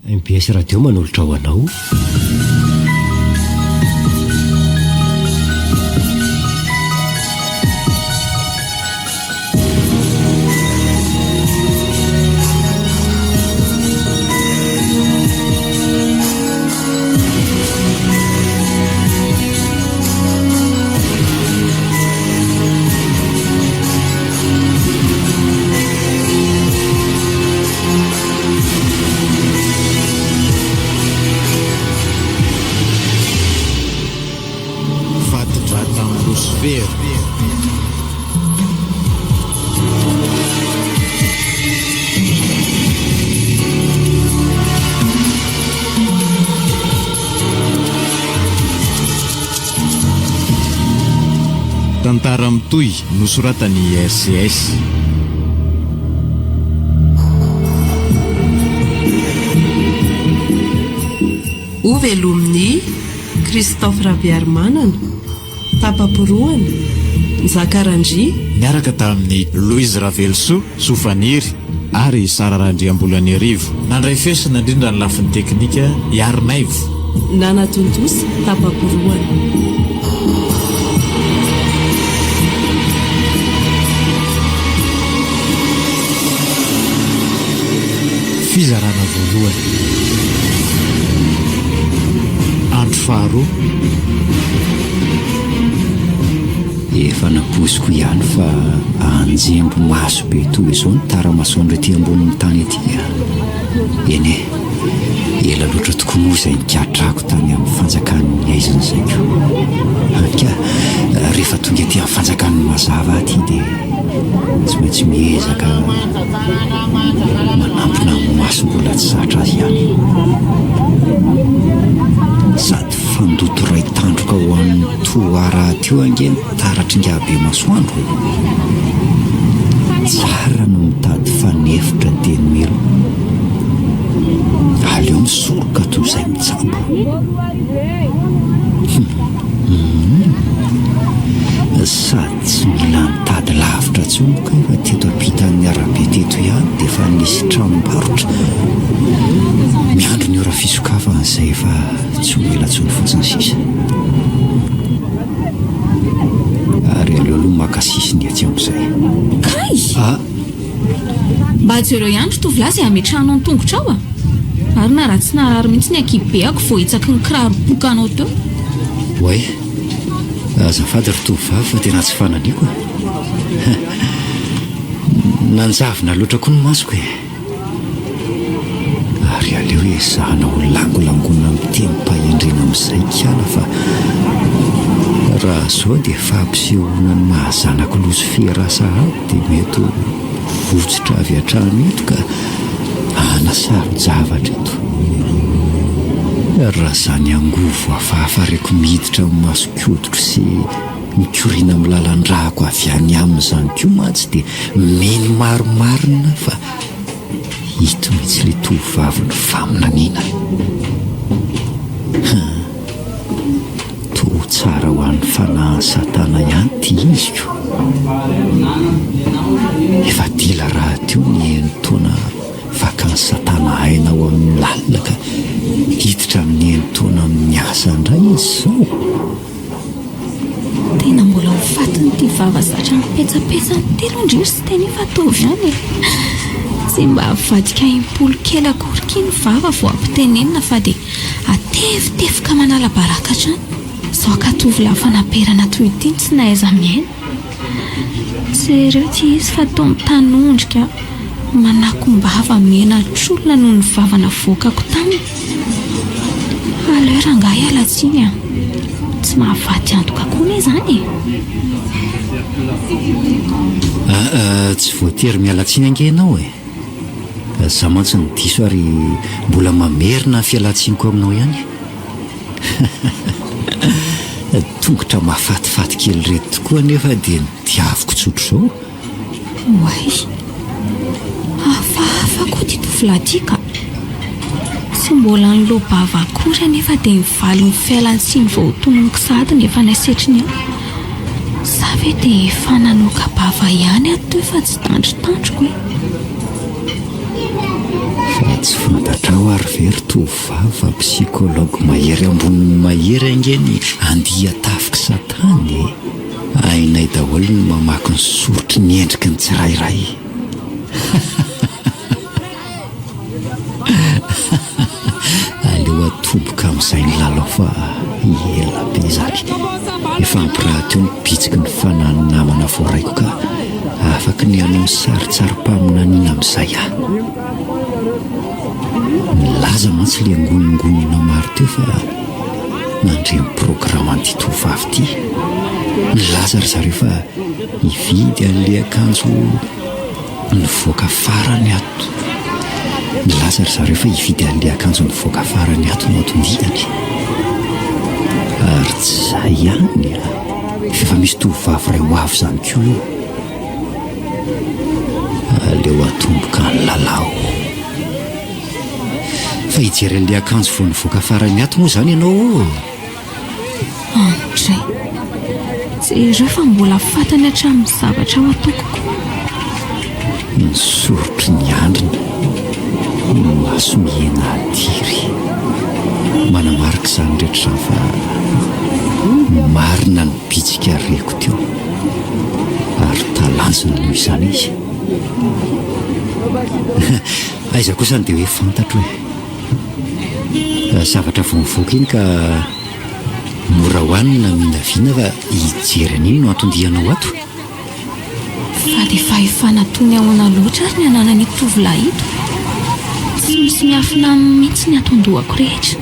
Mbs Radio manolotra ho anao. Fati-dratan'i Losifera. Tantara mitohy nosoratan'i RCS. Hovelomin'i Christophe Rabearimanana, Tapa-porohana, Njaka Randria. Niaraka tamin'i Louise Ravelosoa, Soa Faniry ary i Sara Randriambolaniarivo. Nandray feo sy nandrindra ny lafiny teknika i Harinaivo. Nanatontosa tapa-porohana. Fizarana voalohany. Andro faharoa. Efa nampoiziko ihany fa anjembo maso be toy izao ny tara-masoandro ety ambonin'ny tany ety a! Eny e, ela loatra tokoa moa izay nikatrako tany amin'ny fanjakan'ny haizina izay ko. Hany ka rehefa tonga ety amin'ny fanjakan'ny mazava aho ity dia tsy maintsy miezaka manampina ny maso mbola tsy zatra azy ihany. Sady fandoto iray tandroka ho an'ny toa rahateo ange ny taratr'Ingabemasoandro e! Tsara ny mitady fanefitra teny Milo. Aleo misoroka toy izay mitsabo. Hum. Sady tsy mila nitady lavitra intsony kay fa teto ampitan'ny arabe teto ihany dia efa nisy tranombarotra. Miandry ny ora fisokafana izay efa tsy ho ela intsony fotsiny sisa. Ary aleo aloha maka sisiny etsy amin'izay. Kay! Ah! Mba jereo ihany ry tovolahy izay ametrahanao ny tongotrao a! Marina raha tsy narary mihitsy ny ankihibeako vao hitsaky ny kiraro bokanao teo. Oay! Azafady ry tovovavy fa tena tsy fananiako a! Nanjavona loatra koa ny masoko e! Ary aleo ezahana ho langolangoina amin'ny tenim-pahendrena amin'izay kiala fa raha izao dia fampisehoana ny maha zanak'i Losifera sahady dia mety ho votsotra avy hatrany eto ka hanasaro-javatra eto. Raha izany angovo hafahafa reko miditra amin'ny mason-koditro sy mikoriana amin'ny lalan-drako avy any aminy izany koa mantsy dia mino marimarina fa ito mihitsy ilay tovovavin'ny faminaniana. Hum, toa ho tsara ho an'ny fanahin'i Satana ihany ity iziko. Efa dila rahateo ny enin-taona fakan'i Satana aina ao amin'ny lalina ka hiditra amin'ny enin-taona amin'ny asa indray izy izao. Tena mbola ho fatin'ity vava zatra mipetsapetsa ity aloha ndry ry Siteny fa ataovy ihany e! Tsy mba avadika impolo kely akory ky ny vava vao ampitenenina fa dia atefitefoka manala baraka hatrany. Izao ka tovolahy fanaperana toy ity no tsy nahaiza-miaina. Jereo ity izy fa toa mitanondrika manakom-bava menatr'olona noho ny vava navoakako taminy. Aleo rangahy hiala tsiny a! Tsy mahafaty antoka koa anie izany e! Aa, tsy voatery miala tsiny ange ianao e! Izaho mantsy no diso ary mbola mamerina ny fialan-tsiniko aminao ihany. Tongotra mahafatifaty kely ireto tokoa anefa dia notiaviko tsotr'izao. Oay! Hafahafa koa ity tovolahy ity ka! Tsy mbola niloa-bava akory anefa dia ny valin'ny fialan-tsiny vao tononiko sahady no efa nasetriny ahy. Sa ve dia efa nanoka-bava ihany aho teo fa tsy tandrotandroko e? Fa. Tsy fantatrao ary ve ry tovovavy fa psychologue mahery ambonin'ny mahery ange ny andia-tafik'i Satana e! Hainay daholo ny mamaky ny soritry ny endriky ny tsirairay. Aleo atoboka amin'izay ny lalao fa ela be izany. Efa ampy rahateo ny bitsiky ny fanahin'ny namana voaraiko ka afaky ny hanao ny sarintsarim-paminaniana amin'izay aho. Nilaza mantsy ilay angoningonina maro teo fa nandre ny programan'ity tovovavy ity. Nilaza ry zareo fa hividy an'ilay akanjo Nivoaka farany ato. Nilaza ry zareo fa hividy an'ilay akanjo nivoaka farany ato no anton-diany. Ary tsy izay ihany a! F'efa misy tovovavy iray ho avy izany koa eo. Aleo atomboka ny lalao. Fa hijery an'ilay akanjo vao nivoaka farany ato moa izany ianao ô? Andray. Jereo fa mbola fantany hatramin'ny zavatra ao an-tokoko. Ny soritry ny andriny, ny maso mihena hadiry. Manamarika izany rehetra izany fa marina ny bitsika reko teo. Ary talanjona noho izany izy. Aiza kosa no dia hoe fantatro e. Zavatra vao mivoaka iny ka mora hohanina minavina fa hijery an'iny no anton-dianao ato. Fa dia fahefana toy ny ahoana loatra ary ny ananan'ito tovolahy ito? Tsy misy miafina aminy mihitsy ny ato an-dohako rehetra,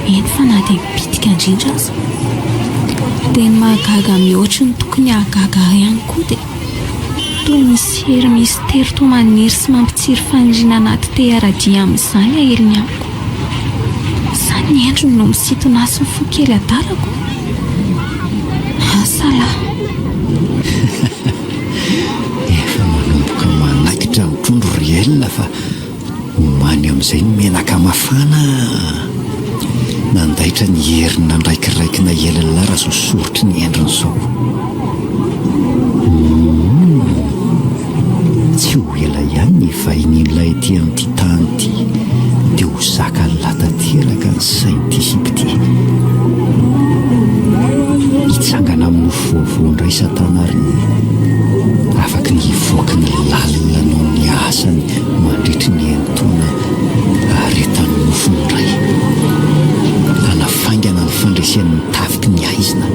eny fa na dia bitika indrindra aza. Dia ny mahagaga mihoatry ny tokony hahagaga ahy ihany koa dia. Toa misy hery mistery toa maniry sy mampitsiry faniriana anaty te hiara-dia amin'izany aheliny amiko. Sa ny endriny no misintona ahy sy ny fo kely adalako? Asa lahy. Efa manomboka manaikitra ny trondro ry Ella fa Omany amin'izay ny menaka mafana a! Nandaitra ny hery nandraikiraikina ela raha izao soritry ny endriny izao. Humm! Tsy ho ela ihany ny vahinian'ilay ety amin'ity tany ity dia ho zaka latanteraka ny sain'ity sipa ity. Hitsangana amin'ny nofo vaovao indray Satana ary afaky ny hivoaka ny lalina noho ny asany mandritry ny enin-taona aharetan'ny nofony indray. Hanafaingana ny fandreseny ny tafiky ny haizina.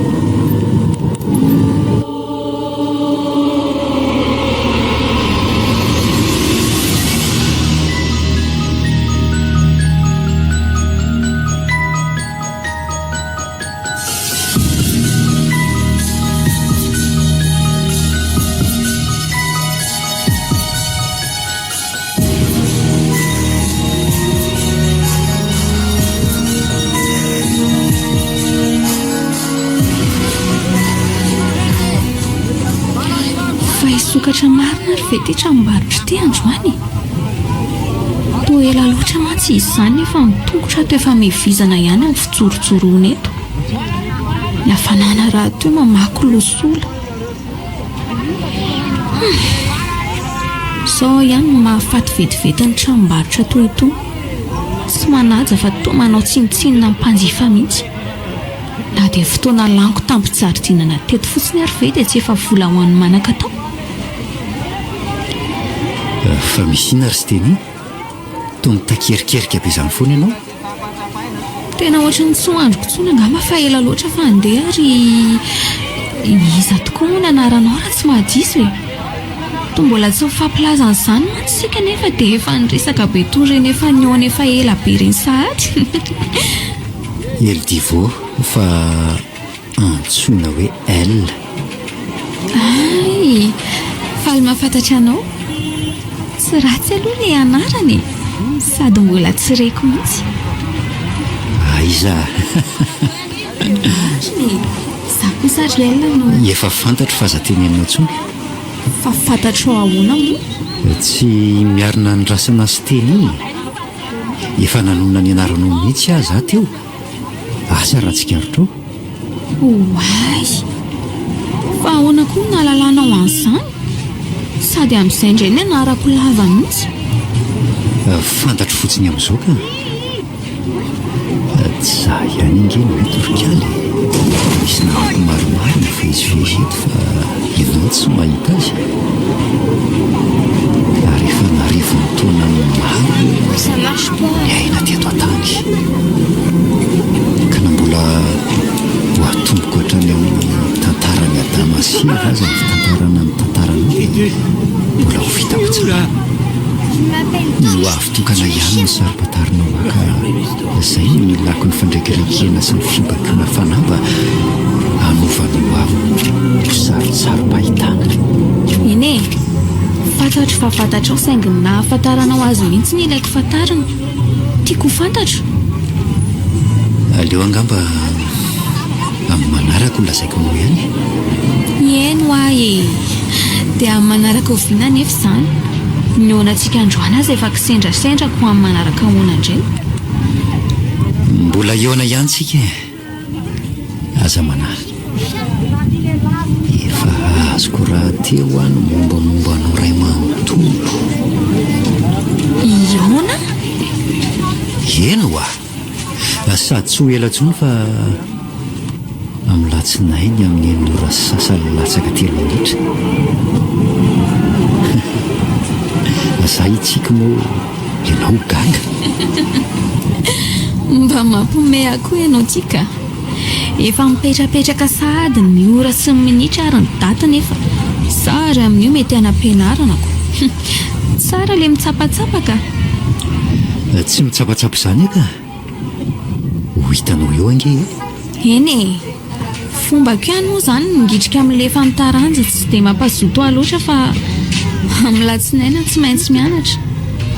Fa hisokatra marina ary ve ity tranombarotra ity androany e? Toa ela loatra mantsy izy izany nefa ny tongotra ato efa mivizana ihany amin'ny fijorojoroana eto. Ny hafanana rahateo mamaky loha sola. Izao ihany no mahafaty vetivety ny tranombarotra toy itony. Tsy manaja fa toa manao tsinontsinona ny mpanjifa mihitsy. Na dia fotoana laniko tampin-jardinana teto fotsiny ary ve dia tsy efa vola ho an'ny manan-katao? Fa misy inona ry Siteny? Toa mitakerikerika be izany foana ianao? Tena ohatran'ny tsy ho andriko intsony angamba fa ela loatra fa handeha ary iza tokoa moa ny anaranao raha tsy mahadiso e? Toa mbola tsy nifampilaza an'izany mantsy isika nefa dia efa niresaka be toy ireny efa nihaona efa ela be ireny sahady. El Divo fa antsoina hoe El. Hay! Faly mahafantatra anao. Tsy ratsy aloha ilay anarana e! Sady mbola tsy reko mihitsy. Aiza? Marina e! Izaho kosa ry El no. Efa fantatro fa aza tenenina intsony. Fa fantatrao ahoana moa? Tsy miarina andrasana sy teny iny e! Efa nanonona ny anaranao mihitsy aho za teo. Asa raha tsikaritrao? Oay! Fa ahoana koa no nahalalanao an'izany? Sady amin'izay indray ny anarako lava mihitsy. Fantatro fotsiny amin'izao ka. Tsy za ihany ange no eto ry kala e. Misy namako maromaro mivezivezy eto fa ianao no tsy mahita azy. Ary efa an'arivony taonany maro niaina teto an-tany. Ka na mbola ho atomboko hatrany amin'ny tantaran'i Adama sy Eva aza ny fitantarana ny tantaranao dia mbola ho vitako tsara. Ny ho avy tokana ihany no saro-pantarinao ahy ka izay no nilako ny fandrekirekena sy ny fibaikoana fanahy mba hanova ny ho avy ho sarotsarom-pahitana. Eny e! Fantatro fa fantatrao saingy ny nahafantaranao azy mihitsy no ilaiko fantarina. Tiako ho fantatro. Aleo angamba amin'ny manaraka ho lazaiko anao ihany e. Eny hoa e! Dia amin'ny manaraka oviana anefa izany? Ny haonantsika androany aza efa kisendrasendra koa amin'ny manaraka ahoana indray? Mbola hihaona ihany tsika e! Aza manahy. Efa azoko rahateo aho ny mombamomba anao ray manontolo. Hihaona? Eny hoa! Sady tsy ho ela intsony fa amin'ny latsinainy amin'ny enina ora sy sasany latsaka telo minitra. Za hitsiky moa ianao gaga. Mba mampihomehy ahy koa ianao ity ka. Efa mipetrapetraka sahady ny ora sy ny minitra ary ny daty nefa za ary amin'io mety hanam-pianarana ko. Tsara le mitsapatsapa ka. Tsy mitsapatsapa izany aho ka. Ho hitanao eo ange e. Eny e. Fombako ihany moa izany ny mingitrika milefa ny taranja tsy dia mampazoto ahy loatra fa amin'ny latsinainy aho tsy maintsy mianatra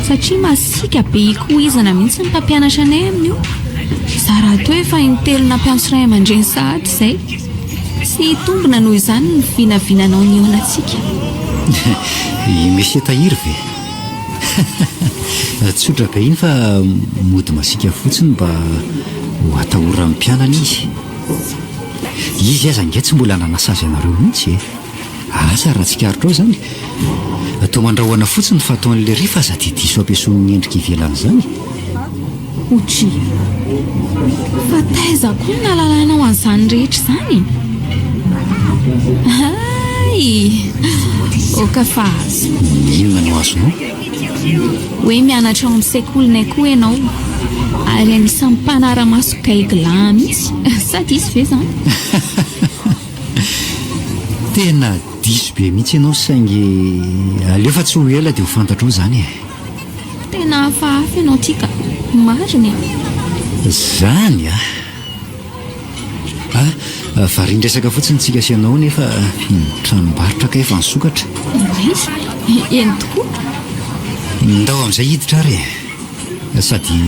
satria masiaka be ikoizana mihitsy ny mpampianatra anay amin'io. Za rahateo efa intelo nampiantso ray aman-dreny sahady izay. Tsy hitombina noho izany ny vinavinanao nihaonantsika. I Monsieur Tahiry ve? Tsotra be iny fa mody masiaka fotsiny mba ho atahoran'ny mpianany izy. Izy aza ange tsy mbola nanasazy anareo mihitsy e! Asa raha tsikaritrao izany? Toa mandrahona fotsiny ny fataon'i fa aza dia diso ampiasoan'ny endrika ivelany izany. Otri. Fa taiza koa no nahalalanao an'izany rehetra izany? Hay! Oka fa azo. Inona no azonao? Hoe mianatra ao amin'ny sekolinay koa ianao ary anisan'ny mpanara-maso gaigilahy mihitsy. Sa diso ve izany? Tena diso be mihitsy ianao saingy aleo fa tsy ho ela dia ho fantatrao izany e. Tena hafahafa ianao ity ka. Marina e. Izany a! Ah, varian-dresaka fotsiny tsika sy ianao nefa ny tranombarotra kay efa nisokatra. Oay, eny tokoa. Ndao amin'izay hiditra ary e. Sady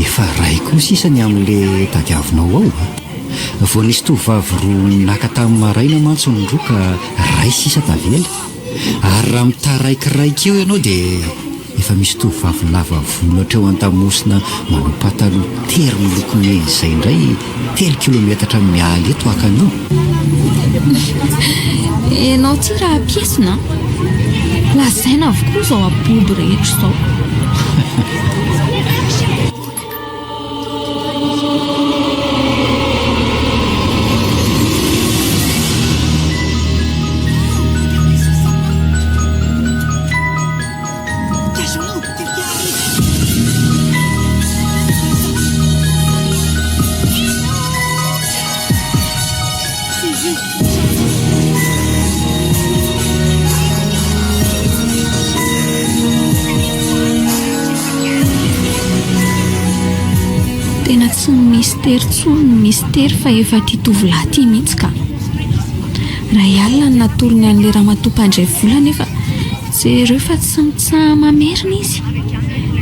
efa ray koa sisa ny amin'le tadiavinao ao a. Vao nisy tovovavy roa naka tamin'ny maraina mantsy ny roa ka ray sisa tavela. Ary raha mitaraikiraiky eo ianao dia efa misy tovovavy lava volo hatreo an-damosina manao pataloha tery miloko mena izay indray telo kilometatra miala eto haka an'io. Ianao ity raha ampiesona an! Lazaina avokoa izao abobo rehetra izao. Tena tsy ny mistery intsony ny mistery fa efa ity tovolahy ity mihitsy ka. Iray alina no natolony an'ilay ramatoa mpandray vola nefa jereo fa tsy mitsaha-mamerina izy.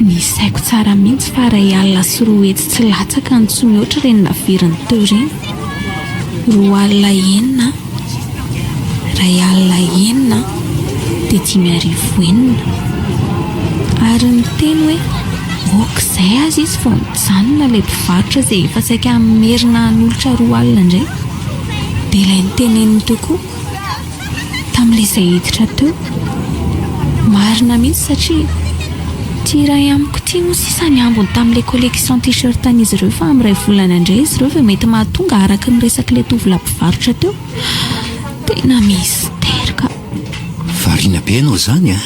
Nisaiko tsara mihitsy fa iray alina sy 200 tsy latsaka no tsy mihoatra ireny naveriny teo ireny. 206, 1006 dia 5006. Ary niteny hoe ok izay aza izy vao nijanona ilay mpivarotra izay efa saika hamerina hanolotra 20 indray. Dia ilay niteneniny teo koa tamin'ilay izay hiditra teo. Marina mihitsy satria. Ity iray amiko ity moa sisa ny ambiny tamin'ilay collection t-shirt an'izy ireo fa amin'ny iray volana indray izy ireo vao mety mahatonga araka ny resak'ilay tovolahy mpivarotra teo. Tena mystère ka. Variana be ianao izany an!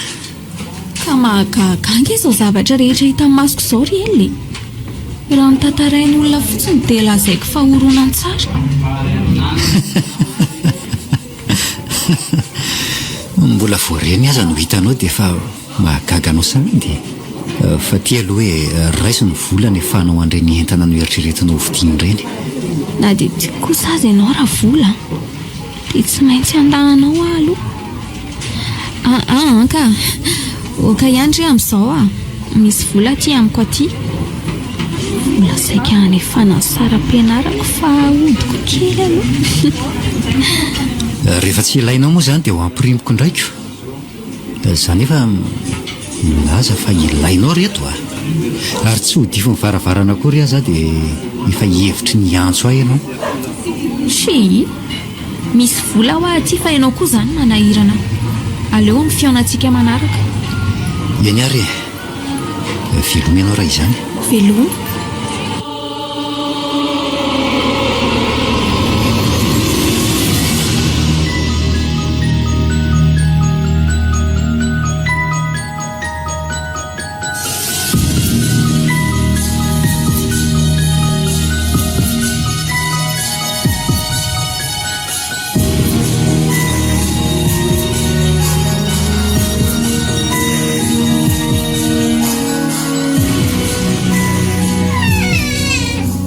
Ka mahagaga ange izao zavatra rehetra hitan'ny masoko izao ry Ella e! Raha notantarain'olona fotsiny dia lazaiko fa horonantsary. Mbola vao ireny aza no hitanao dia efa mahagaga anao sahady e! Fa ty aloha e, raiso ny vola anefanao an'ireny entana noeritreretinao hovidiana ireny. Na dia tiako kosa aza ianao Ravola a! Dia tsy maintsy handà anao aho aloha. Aa an ka! Ok ihany re amin'izao a! Misy vola aty amiko aty. Vola saika hanefana ny saram-pianarako fa ahodiko kely aloha. Rehefa tsy ilainao moa izany dia ho ampirimiko indray ko. Za nefa milaza fa ilainao reto a! Ary tsy ho dify ny varavarana akory aza dia efa hihevitry ny hiantso ahy ianao. Tsia! Misy vola hoa aty fa ianao koa izany manahirana ahy. Aleo amin'ny fihaonantsika manaraka. Eny ary e! Veloma ianao raha izany. Veloma.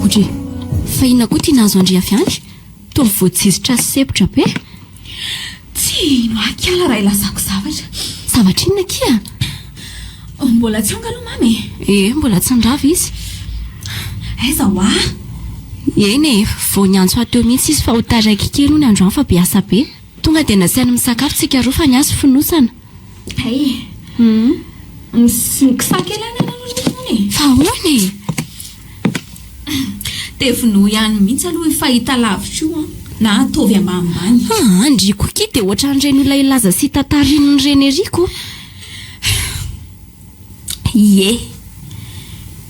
Odry, fa inona koa ity nahazo an-dry avy any? Toa voajezitra sy sempotra be. Tsy hino ahy kiala raha ilazako zavatra. Zavatra inona akia? Mbola tsy tonga aloha mamy e. Ee, mbola tsy nirava izy. Aiza hoa? Eny e, vao niantso ahy teo mihitsy izy fa ho taraiky kely hono androany fa be asa be. Tonga dia nasainy misakafo tsika roa fa ny azy fonosana. Hay. Hum. Misy kisa kely any aloha izany e. Fa ahoana e? Dia vonoy ihany mihitsy aloha io fahitalavitra io an! Na ataovy ambanimbany. Aa, ndry koa akia dia ohatran'ireny olona hilaza sy hitantariny ireny ery ko. Ie.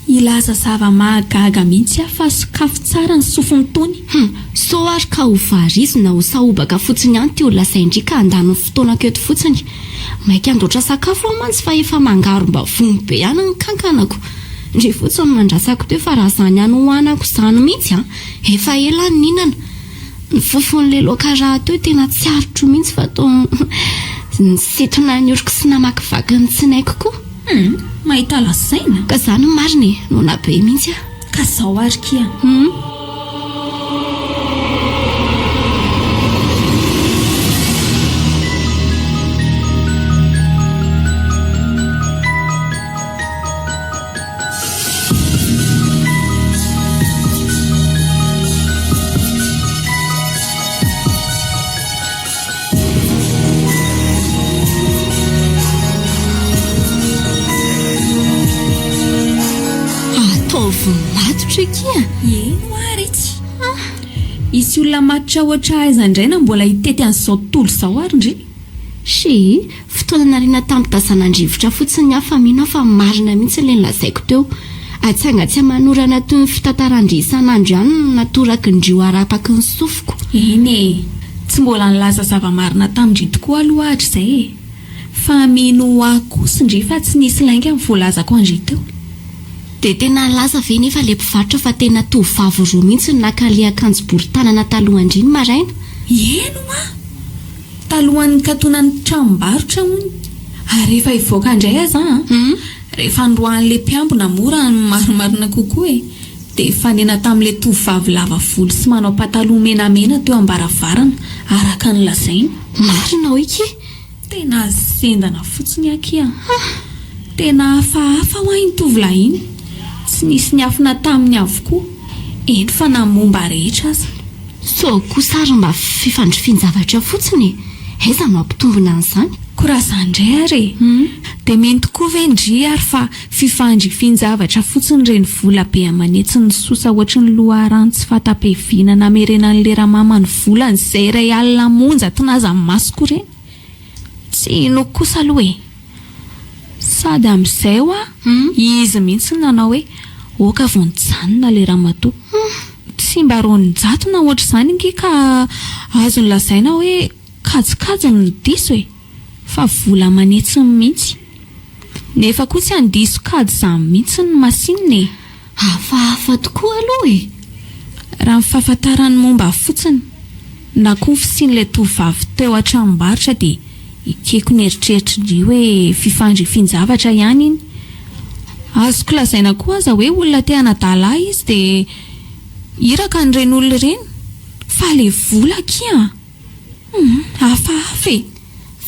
Hilaza zava-mahagaga mihitsy aho fa sokafy tsara ny sofin'i Tony. Hum, sao ary ka ho varizy na ho sahobaka fotsiny ihany ity olona lazain-dry ka handany ny fotoanako eto fotsiny. Maika handoatra sakafo aho mantsy fa efa mangarom-bavony be ihany ny kankanako. Ndry fotsiny no nandrasako teo fa raha izany hanoanako izany mihitsy an! Efa ela aho nihinana. Ny fofon'ilay laoka rahateo tena tsy aritro mihitsy fa toa nisintona ny oroko sy namakivaky ny tsinaiko koa. Hum, mahita lazaina. Ka izany no marina e, noana be mihitsy aho. Ka izao ary kia. Hum. Ataovy matotra akia! Eny hoa ry tsy. Hisy olona matotra hoatra aiza indray na mbola hitety an'izao tontolo izao ary ndry? Shii, fotoana nariana tampin-tazanandrivotra fotsiny ny ahy fa mino aho fa marina mihitsy ilay nolazaiko teo. Atsanga tsy aman'orana toy ny fitantaran-dry isan'andro ihany no natorakin-dry io arapaky ny sofiko. Eny e! Tsy mbola nilaza zava-marina tamin-dry tokoa aloha aho hatrizay e! Fa mino ahy kosa ndry fa tsy nisy lainga ny voalazako an-dry teo. Dia tena nilaza ve nefa ilay mpivarotra fa tena tovovavy roa mihitsy no naka ilay akanjo bory tanana talohan-dry ny maraina? Eny hoa! Talohan'ny nikatonan'ny tranombarotra hono. Ary rehefa hivoaka indray aza an, rehefa noroahan'ilay mpiambina moa raha ny marimarina kokoa e, dia nifanena tamin'ilay tovovavy lava volo sy manao pataloha menamena teo am-baravarana, araka ny lazainy. Marina hoy ki! Tena zendana fotsiny aky an! Tena hafahafa hoa iny tovolahy iny. Tsy nisy niafina taminy avokoa, eny fa na momba rehetra aza. Sao kosa ary mba fifandrifian-javatra fotsiny e! Aiza no hampitombina an'izany? Koa raha izany indray ary e! Dia mino tokoa ve ndry ary fa fifandrifian-javatra fotsiny ireny vola be aman'hetsiny nisosa ohatry ny loharano tsy fanta-piaviana namerenan'ilay ramama ny volany izay iray alina monja tinazan'ny masoko ireny? Tsy inoako kosa aloha e! Sady amin'izay hoa izy mihitsy no nanao hoe oka vao nijanona ilay ramatoa. Tsy mba roanjato na ohatr'izany ange ka azony lazaina hoe kajikajiny no diso e! Fa vola aman'hetsiny mihitsy. Nefa koa tsy handiso kajy izany mihitsy ny masinina e! Hafahafa tokoa aloha e! Raha ny fahafantarany momba ahy fotsiny, na koa ny fisian'ilay tovovavy teo an-tranombarotra dia ekeko ny eritreritry ndry hoe fifandrifian-javatra ihany iny. Azoko lazaina koa aza hoe olona te hanadala ahy izy dia iraka an'ireny olona ireny. Fa ilay vola akia an! Humm, hafahafa e!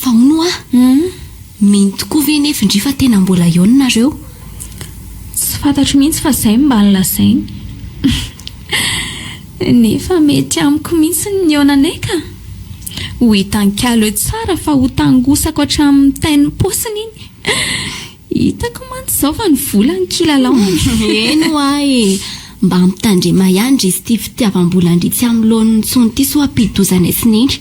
Fa hono hoa, mino tokoa ve nefa ndry fa tena mbola eo nareo? Tsy fantatro mihitsy fa izay no mba nolazainy. Nefa mety amiko mihitsy ny nihaonanay ka! Ho hitan'i Kalo eo tsara fa ho tangosako hatramin'ny tain'ny paosiny iny. Hitako mantsy izao fa ny vola no kilalaony. Eny hoa e! Mba mitandrema ihany ry ity fitiavam-bolan-dry tsy amin'ny laoniny intsony ity sao hampidi-doza anay sy Neny.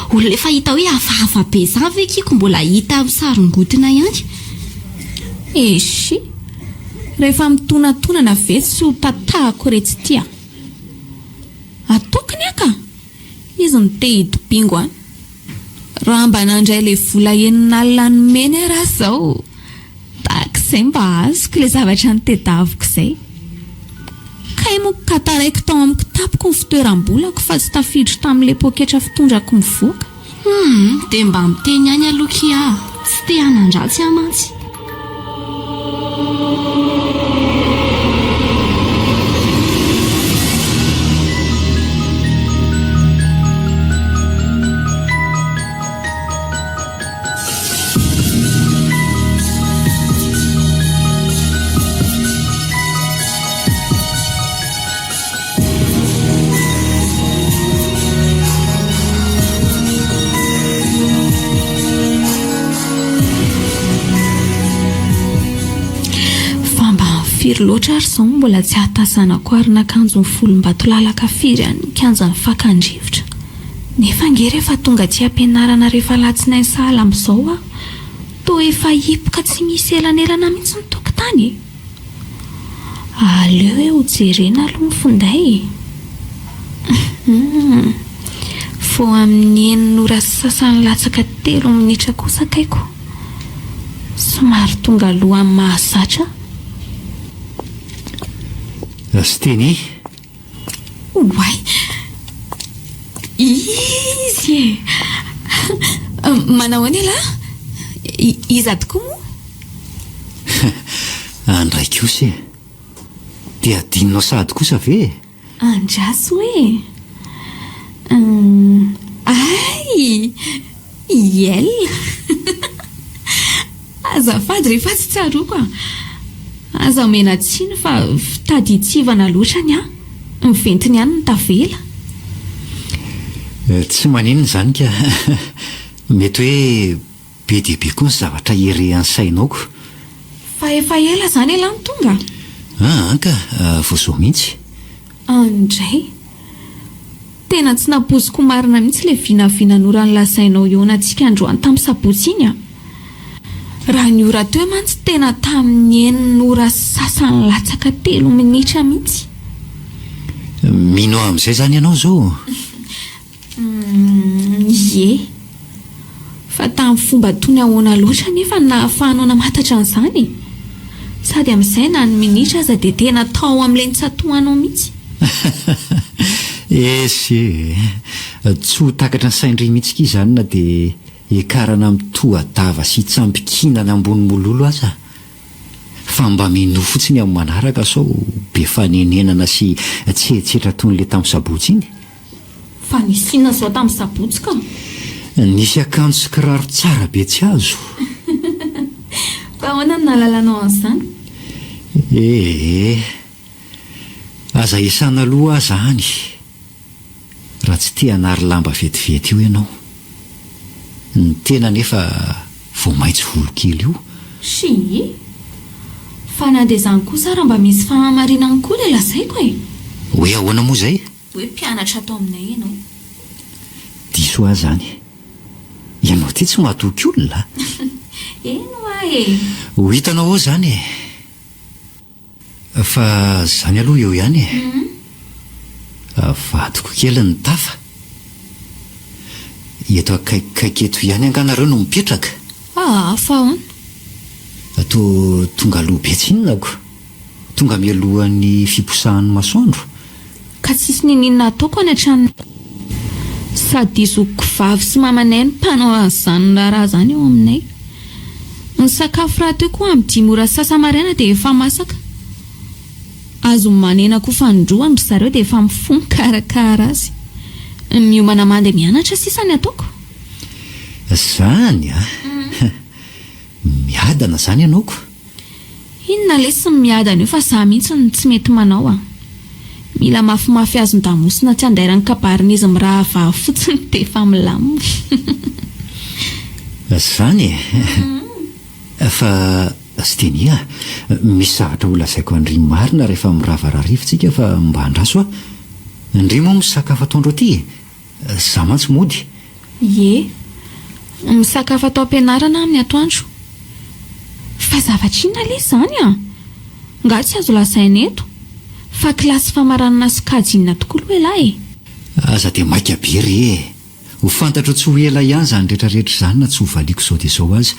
Olona efa hita hoe hafahafa be izany ve kiko mbola hita ho sarongotina ihany? Eshi! Rehefa mitonatonana ve tsy ho tatahako retsy ity a! Ataoko ny ahy ka! Izy no te hidobingo any. Raha mba nandray ilay vola enin'alina nomeny aho raha izao, tahaka izay mba azoko ilay zavatra notedaviko izay. Kay moa ka taraiko tao amin'ny kitapoko ny fitoeram-bolako fa tsy tafiditro tamin'ilay poketra fitondrako mivoaka. Humm, dia mba miteny ihany aloha kia a! Tsy te hanan-dratsy aho mantsy. Fa mba firy loatra ary izao no mbola tsy ahatazanako arin'akanjo mivolombatolàlaka firy any ny kianjan'ny fakan-drivotra. Nefa ange rehefa tonga aty am-pianarana rehefa alatsinainy sahala amin'izao aho, toa efa hipoka tsy misy elanelana mihitsy ny tokotany e! Aleo hoe ho jerena aloha ny finday e! Humm. Vao amin'ny enina ora sy sasany latsaka telo minitra kosa kaiko. Somary tonga aloha amin'ny mahazatra aho. Siteny. Oay! Izy e! Manao ahoana ialahy? Iza tokoa moa? Andray kosa e! Dia adinonao sahady kosa ve e? Andraso e! Hum, ay! Iel! Azafady re fa tsy tsaroako a! Aza omena tsiny fa fitadiatsivana loatra ny ahy, ny ventiny ihany no tavela. Tsy maninona izany ka! Mety hoe Be dia be koa ny zavatra irehan'ny sainao ko. Fa efa ela izany elah no tonga? Aa ka, vao izao mihitsy. Andray. Tena tsy nampoiziko marina mihitsy ilay vinavinan'ora nolazainao hihaonantsika androany tamin'ny sabotsy iny a! Raha ny ora teo mantsy tena tamin'ny enina ora sy sasany latsaka telo minitra mihitsy. Mino ahy amin'izay izany ianao izao? Humm, ie. Fa tamin'ny fomba toy ny ahoana loatra anefa no nahafahanao namantatra an'izany e? Sady amin'izay na ny minitra aza dia tena tao amin'ilay nitsatohanao mihitsy. Esy e! Tsy ho takatry ny sain-dry mihitsy akia izany na dia hiakarana amin'ny tohadava sy hitsambikinana ambony mololo aza. Fa mba minoa fotsiny amin'ny manaraka sao be fanenenana sy tsetsetra toy ny ilay tamin'ny sabotsy iny. Fa nisy inona izao tamin'ny sabotsy ka? Nisy akanjo sy kiraro tsara be tsy azo. Fa ahoana no nahalalanao an'izany? Ee. Aza esana loha aza any raha tsy te hanary lamba vetivety eo ianao. Ny tena anefa vao maitso volo kely io. Shii. Fa na dia izany kosa ara mba misy fahamarinany koa ilay lazaiko e! Hoe ahoana moa izay? Hoe mpianatra ato aminay ianao. Diso ahy izany. Ianao ity tsy mahatoky olona a! Eny ho'a. aho e! Ho hitanao ao izany e! Fa izany aloha eo ihany e! Avadiko kely ny tafa. Eto akaikikaiky eto ihany angaha nareo no mipetraka? Aa fa ahoana? Toa tonga aloha be tsinona ko! Tonga mialohan'ny fiposahan'ny masoandro? Ka tsisy niniana ataoko any an-tranonay. Sady i zokiko vavy sy mamanay no mpanao an'izany raharaha izany eo aminay. Ny sakafo rahateo koa amin'ny dimy ora sy sasa-maraina dia efa masaka. Azo manena koa fanindroany ry zareo dia efa mifoha mikarakara azy. Miomana mandeha mianatra sisa ny ataoko. Zany a! Miadana zany ianao ko! Inona lesy ny miadana eo fa za mihitsy no tsy mety manao a! Mila mafimafy azon-damosina tsy andairan'ny kabarin'izy mirahavavy fotsiny dia efa milamina. Zany e! Fa Steny a! Misy zavatra ho lazaiko an-dry marina rehefa mirava rahariva tsika fa mba andraso a! Ndry moa misakafo atoandro aty e! Za mantsy mody. Ie. Misakafo ato am-pianarana aho amin'ny atoandro. Fa zavatra inona lesy izany an? Nga tsy azo lazaina eto? Fa kilasy famaranana sokajy inona tokoa aloha ialahy e? Aza dia maika be re e! Ho fantatro tsy ho ela ihany izany rehetra rehetra izany na tsy ho valiako izao dia izao aza.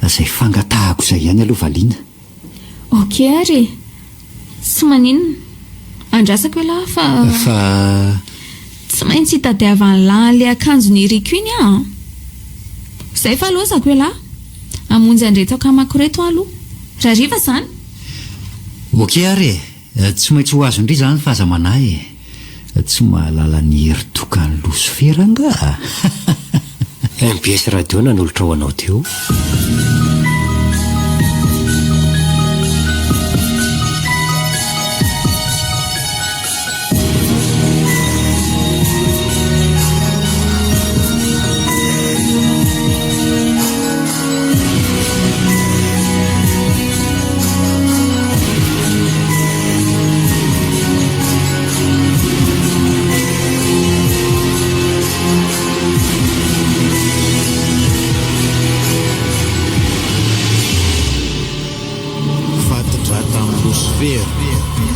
Izay fangatahako izay ihany aloha valiana. Ok ary e! Tsy maninona. Andrasako ialahy fa. Fa. Tsy maintsy hitadiavan'lah an'ilay akanjo niriko iny aho an! Izay fa lozako ialahy. Hamonjy an'ireto akamako ireto aho aloha. Rahariva izany. Ok ary e! Tsy maintsy ho azon-dry izany fa aza manahy e! Tsy mahalala ny hery tokan'i Losifera angaha? Mbs Radio nanolotra ho anao teo. Fati-drà tamin'i Losifera.